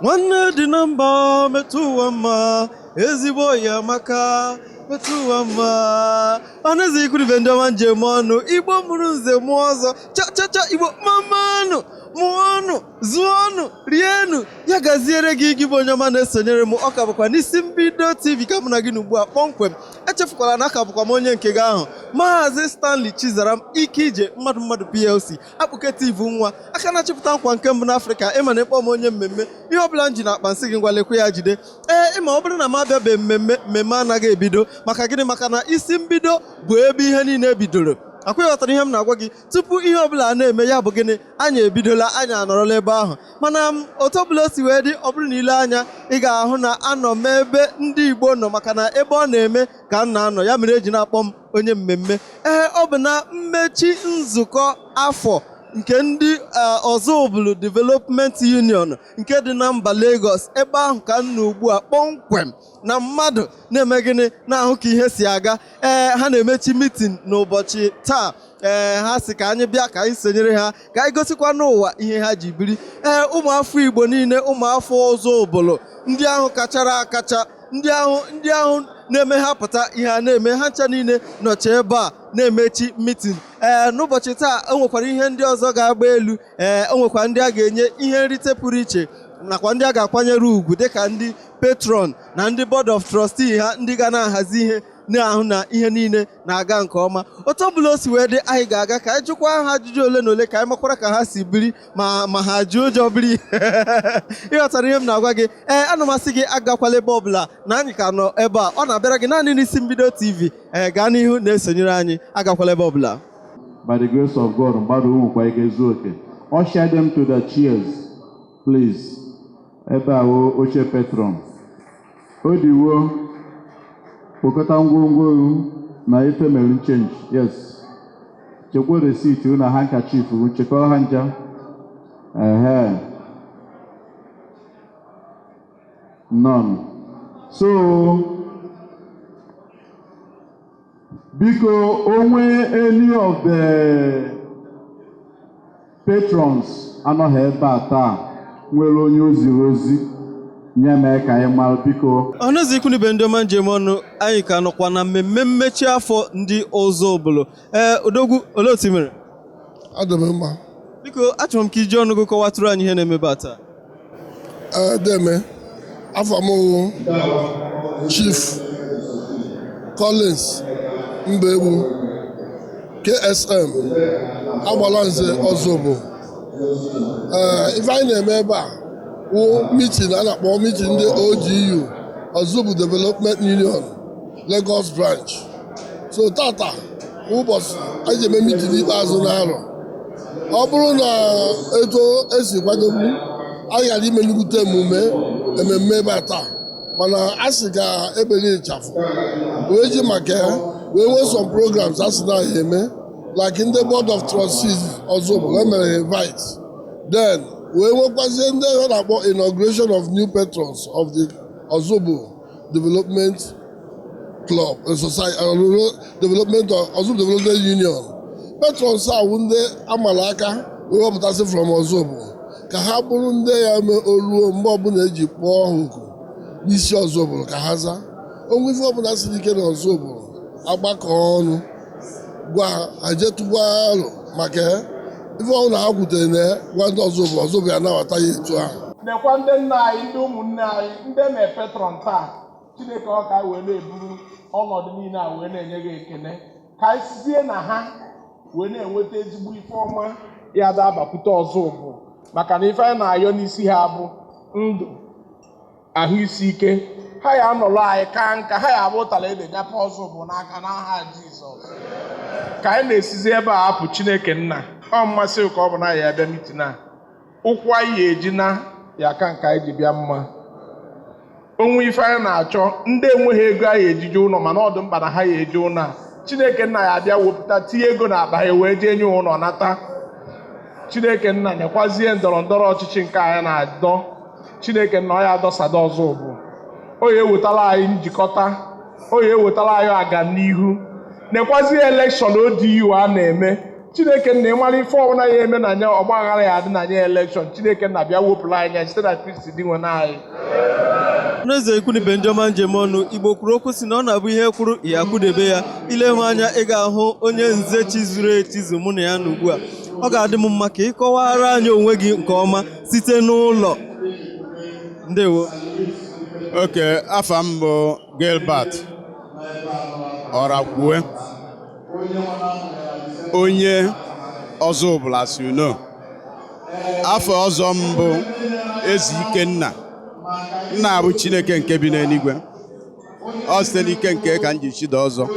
Nwanne dị na mba metụ ụwa mma, ezigbo ya amaka, metụ ụwa mma. Ọnụeze ikwu ibe ndị ọma njem ọnụ, Igbo mụrụ nze mụọ ọzọ, cha cha cha, Igbo mamanụ, mụọnụ, zụọnụ, rienụ, ya gaziere gị. Gị bụ onye ọma na-esonyere m, ọ ka bụkwa n'isi mbido TV ka mụ na gị n'ugbu a kpọmkwem. Echefukwala na aka bụkwa m onye nke gị ahụ, Maazị Stanley Chizaram Ike Ije, mmadụ mmadụ PLC, akpụke TV nwa aka na-achịpụta nkwa nke mbụ n'Afrịka. Ịma na ịkpọ m onye mmemme, ihe ọbụla m ji na akpa nsị gị, ngwa lekwe ya, jide. Ee, ịma ọ bụrụ na m abịabe mmemme, mmemme anaghị ebido. Maka gịnị? Maka na isi mbido bụ ebe ihe niile bidoro. Akwa ịghọtara ihe m na-agwa gị? Tupu ihe ọbụla a na-eme, ya bụ gịnị, anyị ebidola, anyị anọrọla ebe ahụ. Mana m otu ọbụla o si wee dị, ọ bụrụ na ile anya, ị ga-ahụ na anọ m ebe ndị Igbo nọ, maka na ebe ọ na-eme ka m na-anọ. Ya mere eji na-akpọ m onye mmemme. Ee, ọ bụ na mmechi nzukọ afọ nke ndị Ozubulu Development Union nke dị na mba Lagos, ebe ahụ ka m nọ ugbu a kpọmkwem, na mmadụ na-eme gịnị, na-ahụ ka ihe si aga. Ee, ha na-emechi meeting n'ụbọchị taa. Ee, ha si ka anyị bịa ka anyị sonyere ha, ka anyị gosikwa n'ụwa ihe ha ji biri. Ee, ụmụafọ Igbo niile, ụmụafọ Ozubulu, ndị ahụ kachara akacha, ndị ahụ na-eme ha pụta ihe a na-eme, ha ncha niile nọcha ebe a na-emechi meeting. Ee, n'ụbọchị taa o nwekwara ihe ndị ọzọ ga-agba elu. Ee, o nwekwa ndị a ga-enye ihe nrite pụrụ iche, nakwa ndị a ga-akwanyere ugwu dịka ndị patron na ndị board of trustee ha, ndị ga na-ahazi ihe, na-ahụ na ihe niile na-aga nke ọma. Otu ọbụla o si wee dị, anyị ga-aga ka anyị jụkwa ha ajụjụ ole na ole, ka anyị makwara ka ha si biri, ma ha ji ụjọ biri. Ịghọtara ihe m na-agwa gị? Ee, ana m asị gị agakwala ebe ọbụla, na anyị ka nọ ebe a. Ọ na-abịara gị naanị n'isi mbido TV. Ee, gaa n'ihu na-esonyere anyị, agakwala ebe ọbụla. By the grace of God, mmadụ nwekwa ike zuo oke. Usher them to the chairs, please. Ebe a wo oche patron. O diwo kpokọta ngwongwo na ife mere change. Yes. Chekwa receipt na handkerchief, chekọọ ha ncha. Ehe. None. So, biko, onwe any of the patrons anọghị ebe a taa nwere onye o ziri ozi nye mee ka anyị mara, biko. Ọhaneze, ikwu ibe ndị ọma njem ọnụ, anyị ka nọkwa na mmemme mmechi afọ ndị Ozubulu. Ee, odogwu, olee otu ị mere? Adị m mma. Biko, achọrọ m ka iji ọnụ gị kọwatụrụ anyị ihe na-emebe a taa. Ee, deme, afọ m wụ Chief Collins Mbegbu, KSM, Agbalanze Ozubulu. Ee, ife anyị na-eme ebe a wụ meeting a na-akpọ meeting ndị ODU, Ozubulu Development Union, Lagos Branch. So tata ụbọchị anyị ji eme meeting ikpeazụ n'arọ. Ọ bụrụ na etu esi kwadobu, anyị ghara ime nnukwute emume ememme ebe a taa, mana a sị ka ebeli ịchafụ wee ji maka ya wee nwee some programs a sị na anyị eme, like ndị board of trustees Ozubulu emere invite, then wee nwekwazie ndị a na-akpọ inauguration of new patrons of the Ozubulu Development Club, Society, Development Ozubulu Development Union. Patrons a wụ ndị amara aka wee wepụtasị from Ozubulu ka ha bụrụ ndị ya mee oluo mgbe ọbụla eji kpọọ ha oku n'isi Ozubulu ka ha zaa. Onwe ife ọbụla siri ike na Ozubulu, agbakọ ọnụ gwa ha, ha jetụgwa alụ maka ya. Ife ọbụla ha kwutere na ya gwa ndị Ozubulu, Ozubulu ya anabata ya etu ahụ. Nekwa ndị nna anyị, ndị ụmụnne anyị, ndị mee patron taa. Chineke, ọ ka anyị wee na-eburu ọnọdụ niile a wee na-enye gị ekele, ka anyị sizie na ha wee na-enweta ezigbo ife ọma ya da-abakwute Ozubulu, maka na ife anyị na-ayọ n'isi ha bụ ndụ, ahụ isi ike. Ha ya anọrọ anyị ka nka, ha ya abụ ụtara ede nyapụ Ozubulu n'aka n'aha Jizọs. Ka anyị na-esizi ebe a apụ, Chineke nna, ọ mmasị ka ọ bụ na ya abịa meeting a, ụkwụ anyị ya eji na ya ka nke anyị ji bịa mma. Onwe ife anyị na-achọ, ndị enweghị ego anyị ejije ụlọ, mana ọ dị mkpa na ha ya eje ụlọ a, Chineke nna ya abịa wepụta tinye ego n'akpa ha wee jee nye ụlọ nata. Chineke nna, nyekwazie ndọrọ ndọrọ ọchịchị nke anyị na-adọ. Chineke nna, ọ ya adọsada Ozubulu, o ya ewetala anyị njikọta, o ya ewetala anyị agamnihu. Nekwazie election ODU a na-eme. Chineke nna, ya ewetala anyị udo. Chineke nna, ịmara ife ọbụla ya eme na nya ọgba aghara ya adị na nya election. Chineke nna, bịa wepụrụ anyị ya site na Kristi dị nwe anyị. N'eze, ikwu na ibe, ndị ọma njem ọnụ, Igbo kwuru okwu si na ọ na-abụ ihe kwuru ya akwụdebe ya. Ile m anya, ị ga-ahụ onye nze chizuru echizu mụ na ya nọ ugbu a. Ọ ga-adị m mma ka ị kọwara anyị onwe gị nke ọma site n'ụlọ. Ndewo. Oke afa m bụ Gilbert Ọrakwue, onye Ọzụbụla, as you know. Afọ ọzọ m bụ Eze Ikenna. Nna bụ Chineke nke bi n'eluigwe. Ọ site n'ike nke ka m ji chido ọzọ.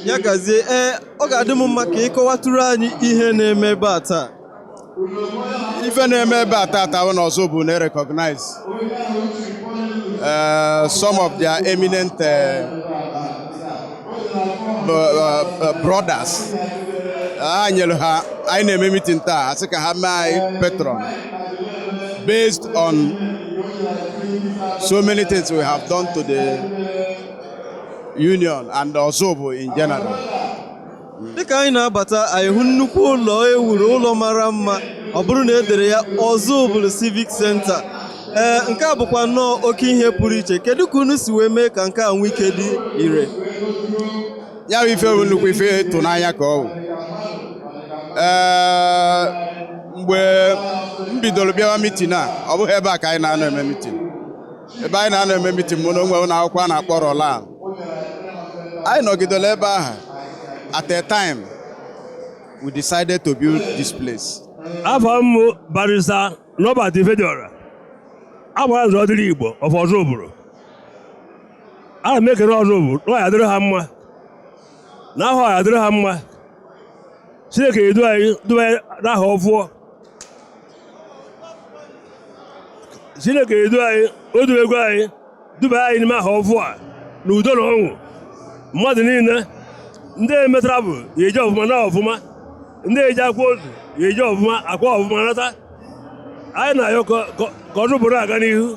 Ya gazie. Ee, ọ ga-adị m mma ka ị kọwatụrụ anyị ihe na-eme ebe a taa. Ife na-eme ebe a tata bụ na Ọzụbụlụ na-recognize some of their eminent brothers. A nyere ha, anyị na-eme meeting taa, asị ka ha mee anyị patron based on so many things we have done to the union and Ọzụbụlụ in general. Dịka anyị na-abata, anyị hụ nnukwu ụlọ ewuru, ụlọ mara mma. Ọ bụrụ na edere ya Ọzụbụlụ Civic Center. Ee, nke a bụkwa nnọọ oke ihe pụrụ iche. Kedu ka unu si wee mee ka nke a nwee ike dị ire? Ya bụ ife bụ nnukwu ife ịtụnanya ka ọ bụ. Ee, mgbe m bidoro bịawa meeting a, ọ bụghị ebe a ka anyị na-anọ eme meeting. Ebe anyị na-anọ eme meeting mụ na onwe ụlọ akwụkwọ a na-akpọ Roland. Anyị nọgidere ebe ahụ. At a time we decided to build this place. Afọ m Barrister Robert Ifediora, agbara nzọ dịrị Igbo of Ọzụbụlụ. Ana m ekele Ọzụbụlụ na ọ ya dịrị ha mma, na ahụ ya dịrị ha mma. Chineke edu anyị, duba anyị n'aha ọfụọ. Chineke edu anyị, o duego anyị, duba anyị n'ime aha ọfụọ a na udo na ọṅụ. Mmadụ niile ndị eme travel ya eje ọfụma na ọfụma, ndị eji akwa ozu ya eje ọfụma, akwa ọfụma nata. Anyị na-ayọ ka Ọzụbụlụ aga n'ihu.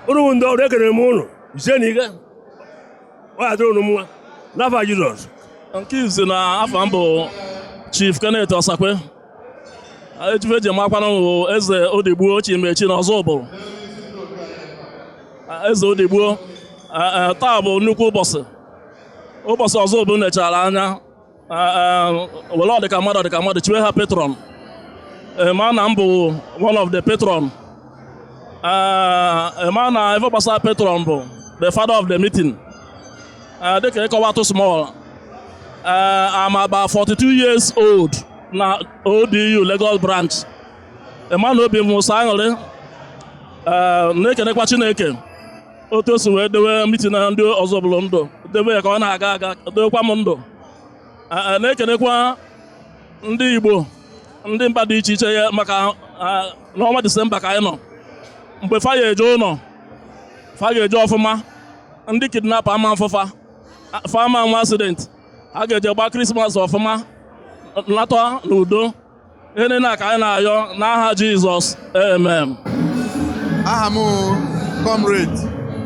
Unu bụ ndị ọrụ, ekere m ụnụ jisie n'ike. Ọ ya dịrị unu mma n'afa Jizọs. Nke izu na afọ m bụ Chief Kenneth Osakwe. Ejife eji makwanụ bụ Eze Odigbuo Chimechi na Ọzụbụlụ. Eze Odigbuo. Taa bụ nnukwu ụbọchị, ụbọchị Ọzụbụlụ nechara anya were ọdịka mmadụ chiwe ha patron. Ma na m bụ one of the patron. Ma na ife gbasara patron bụ the father of the meeting. Dịka ịkọwatụ small, I'm about 42 years old na ODU Lagos branch. Ịma na obi m sọ aṅụrị, na-ekenekwa Chineke otu o si wee dewe meeting na ndị Ọzụbụlụ ndụ, dewe ya ka ọ na-aga aga, dewekwa m ndụ. Na-ekenekwa ndị Igbo, ndị mba dị iche iche ya, maka n'ọnwa Disemba ka anyị nọ. Mgbe fa ga-eje ụlọ, fa ga-eje ọfụma. Ndị kidnapper ama mfụfa fa, ama nwa accident. Ha ga-eje gba Christmas ọfụma, nata n'udo. Ihe niile a ka anyị na-ayọ n'aha Jizọs, amen. Aha m Comrade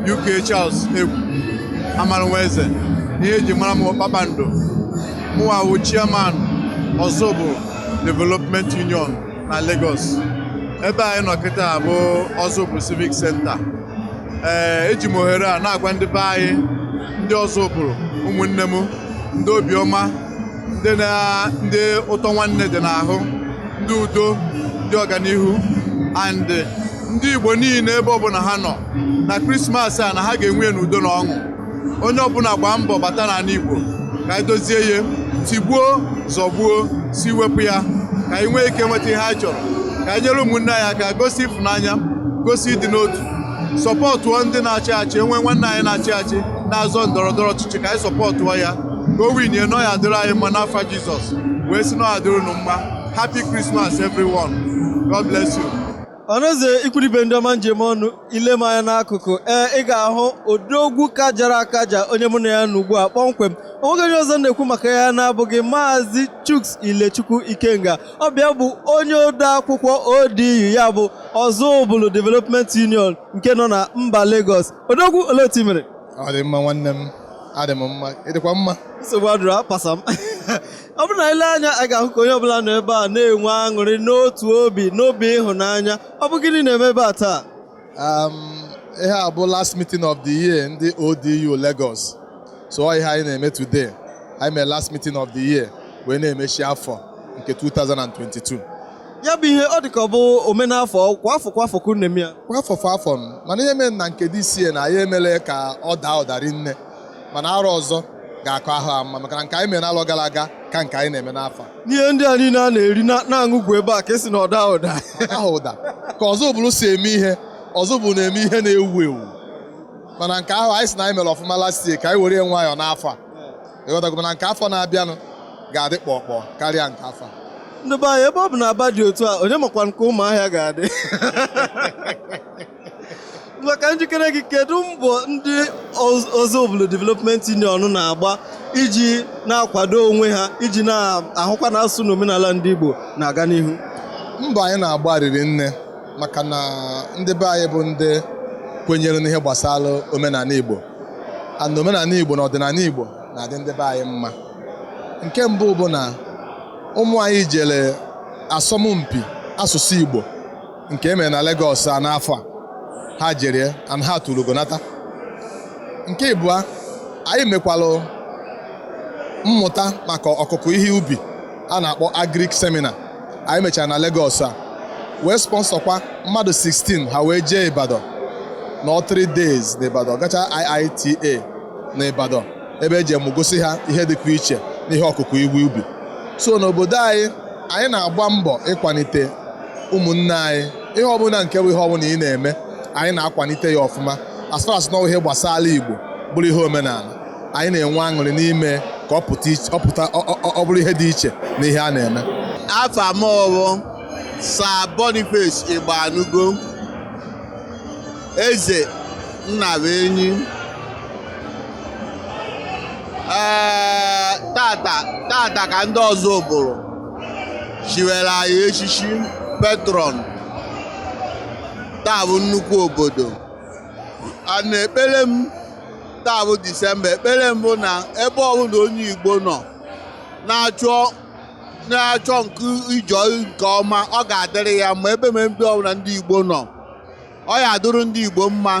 UK Charles Egwu Amaranweze. Ihe eji mara m Kpakpando. Mụnwa wụ chairman Ọzụbụlụ Development Union na Lagos. Ebe anyị nọ kịta bụ Ọzụbụlụ Civic Center. Ee, eji m ohere a na-agwa ndị be anyị, ndị Ọzụbụlụ, ụmụnne m, ndị obiọma, ndị na ndị ụtọ nwanne dị n'ahụ, ndị udo, ndị ọganihu and ndị Igbo niile ebe ọbụla ha nọ, na Christmas a na ha ga-enwe ya n'udo na ọṅụ. Onye ọbụla gbaa mbọ bata n'ala Igbo ka anyị dozie ihe tigbuo zọgbuo si wepụ ya, ka anyị nwee ike nweta ihe anyị chọrọ, ka anyị nyere ụmụnne anyị aka, gosi ịfụnanya, gosi ịdị n'otu, supportụọ ndị na-achị achị. Enwe nwanne anyị na-achị achị, na-azọ ndọrọ ndọrọ ọchịchị, ka anyị supportụọ ya ka o winie na ọ ya dịrị anyị mma n'afa Jizọs. Wee sị na ọ ya dịrị unu mma. Happy Christmas, everyone. God bless you. Ọnụeze, ikwuribe, ndị ọma njem ọnụ, ile m anya n'akụkụ, ee, ị ga-ahụ odogwu kajara akaja, onye mụ na ya nọ ugbu a kpọmkwem. Onweghị onye ọzọ na-ekwu maka ya na-abụghị Maazị Chuks Ilechukwu Ikenga. Ọbịa bụ onye ode akwụkwọ ODU, ya bụ Ọzụbụlụ Development Union nke nọ na mba Lagos. Odogwu, olee otu i mere? Ọ dị mma, nwanne m, adị m mma. Ịdịkwa mma? Nsogbu adụrụ, apasa m. Ọ bụrụ na anyị lee anya, anyị ga-ahụ ka onye ọbụla nọ ebe a na-enwe aṅụrị n'otu obi, n'obi ịhụnanya. Ọ bụ gịnị na-eme ebe a taa? Ihe a bụ last meeting of the year ndị ODU Lagos. So ọ ihe anyị na-eme today. Anyị mere last meeting of the year wee na-emechi afọ nke 2022. Ya bụ ihe ọ dị ka ọ bụ omenafọ, kwa afọ kwa afọ ka unu na-eme ya? Kwa afọ kwa afọ m, mana ihe mere na nke this year na anyị emele ka ọ daa ụda rinne, mana arọ ọzọ ga-akọ ahụ ama, maka na nke anyị mere n'arọ gara aga ka nke anyị na-eme n'afọ a. N'ihe ndị a niile a na-eri na-aṅụgwu ebe a, ka esi na ọda ụda. Ahụ ụda ka Ọzụbụlụ si eme ihe. Ọzụbụlụ na-eme ihe na-ewu ewu, mana nke ahụ anyị si na anyị mere ọfụma last year, ka anyị were nwayọọ n'afọ a, ịghọtago? Mana nke afọ na-abịanụ ga-adị kpọkpọ karịa nke afọ a. Ndị be anyị, ebe ọ bụ na Aba dị otu a, onye makwa nke Ụmụahịa ga-adị maka njikere gị. Kedu mbọ ndị Ọzụbụlụ Development Union na-agba iji na-akwado onwe ha, iji na-ahụkwa na asụsụ na omenala ndị Igbo na-aga n'ihu? Mbọ anyị na-agba riri nne, maka na ndị be anyị bụ ndị kwenyere n'ihe gbasara omenala Igbo, and omenala Igbo na ọdịnala Igbo na-adị ndị be anyị mma. Nke mbụ bụ na ụmụ anyị jere asọmpi asụsụ Igbo nke emere na Lagos a n'afọ a. Ha jere and ha tụrụ gonata. Nke ịbụa, anyị mekwalụ mmụta maka ọkụkụ ihe ubi a na-akpọ agric seminar anyị mechara na Lagos a, wee sponsorkwa mmadụ 16, ha wee jee Ibadan nọ 3 days na Ibadan, gacha IITA na Ibadan, ebe eji emu gosi ha ihe dịkwa iche n'ihe ọkụkụ igwe ubi. So n'obodo anyị, anyị na-agba mbọ ịkwalite ụmụnne anyị. Ihe ọbụla nke bụ ihe ọbụla ị na-eme, anyị na-akwalite ya ọfụma, as far as na ihe gbasara Igbo bụrụ ihe omenala, anyị na-enwe aṅụrị n'ime ka ọ pụta ọ pụta, ọ bụrụ ihe dị iche na ihe a na-eme. Afa m bụ Sir Boniface Igbanugo, Eze Nnabuenyi. Ee, tata tata ka ndị Ọzụbụlụ chiwere anyị echichi patron. Taa bụ nnukwu obodo a na ekpere m. Taa bụ Disemba. Ekpere m bụ na ebe ọbụla onye Igbo nọ na-achọ na-achọ nke ijọ nke ọma, ọ ga-adịrị ya mma. Ebe ma ebe ọbụla ndị Igbo nọ, ọ ya adụrụ ndị Igbo mma.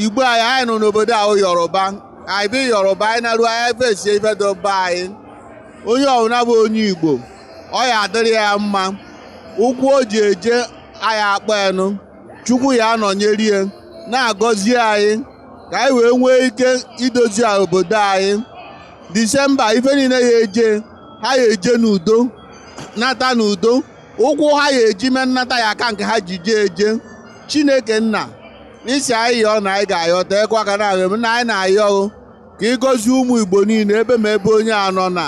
Igbo anyị, anyị nọ n'obodo ahụ Yoruba, anyị bụ Yoruba, anyị na-arụ anyị fesie ife dị be anyị. Onye ọbụla bụ onye Igbo, ọ ya adịrị ya mma. Ụkwụ o ji eje anyị akpọ enu, Chukwu ya anọnyere ya, na-agọzi anyị ka anyị wee nwee ike idozi obodo anyị. Disemba, ife niile ya eje, ha ya eje n'udo, nata n'udo. Ụkwụ ha ya eji mee nnata ya aka nke ha ji jee eje. Chineke nna, isi anyị yọọ na anyị ga-ayọta ekwe aka na ahụ na anyị na-ayọ ka ịgọzie ụmụ Igbo niile, ebe ma ebe onye a nọ na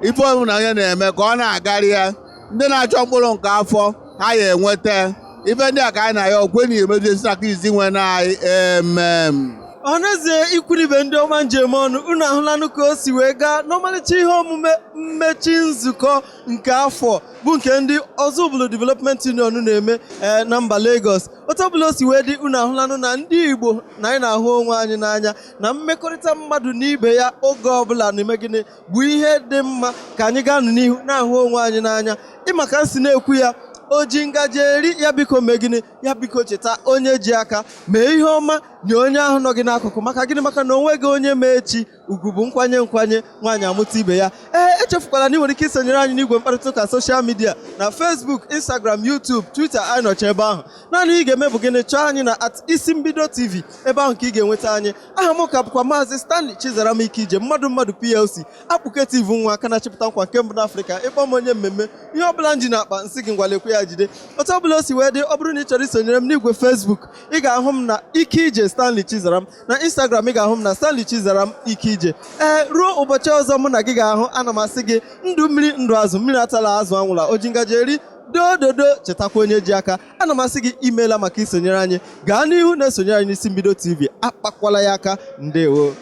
ife ọbụla onye na-eme ka ọ na-agarị ya. Ndị na-achọ mkpụrụ nke afọ ha ya enweta. Ife ndị a ka anyị na-ayọ, kwe na emezu esi aka izi nwe na anyị. Amen. Ọhaneze, ikwuribe ndị ọma njem ọnụ, unu ahụlanụ ka o si wee gaa n'ọmalịcha ihe omume mmechi nzukọ nke afọ, bụ nke ndị Ọzụbụlụ Development Union na-eme na mba Lagos. Otu ọbụla o si wee dị, unu ahụlanụ na ndị Igbo na anyị na-ahụ onwe anyị n'anya, na mmekọrịta mmadụ na ibe ya oge ọbụla na-eme gịnị bụ ihe dị mma. Ka anyị gaa n'ihu na-ahụ onwe anyị n'anya. Ịmaka nsi na-ekwu ya, o ji ngaji eri ya, biko mee gịnị ya, biko cheta onye ji aka mee ihe ọma nye onye ahụ nọ gị n'akụkụ. Maka gịnị? Maka na onwe gị onye ma echi. Ugwu bụ nkwanye nkwanye, nwaanyị amụta ibe ya. Ee, echefukwala na ị nwere ike isonyere anyị n'igwe mkparịta ụka social media na Facebook, Instagram, YouTube, Twitter. Anyị nọcha ebe ahụ. Naanị ị ga-eme bụ gịnị? Chọọ anyị na @IsiMbidoTV. Ebe ahụ ka ị ga-enweta anyị. Aha m ka bụkwa Maazị Stanley Chizaram Ike, mmadụ mmadụ PLC akpụketiv nwa aka na-achịpụta nkwa nke mbụ n'Afrịka. Ịkpọ m onye mmemme, ihe ọbụla m ji n'akpa nsị gị ngwalekwe ya jide. Otu ọbụla o si wee dị, ọ bụrụ na ị chọrọ isonyere m n'igwe Facebook, ị ga-ahụ m na Ike Ije Stanley Chizaram. Na Instagram, ị ga-ahụ m na Stanley Chizaram Ike Ije. Ee, ruo ụbọchị ọzọ mụ na gị ga-ahụ, ana m asị gị ndụ mmiri, ndụ azụ, mmiri atala, azụ anwụla. O ji ngaji eri, dododo, chetakwa onye ji aka. Ana m asị gị imeela maka isonyere anyị. Gaa n'ihu na-esonyere anyị n'Isi Mbido TV. Akpakwala ya aka. Ndewo.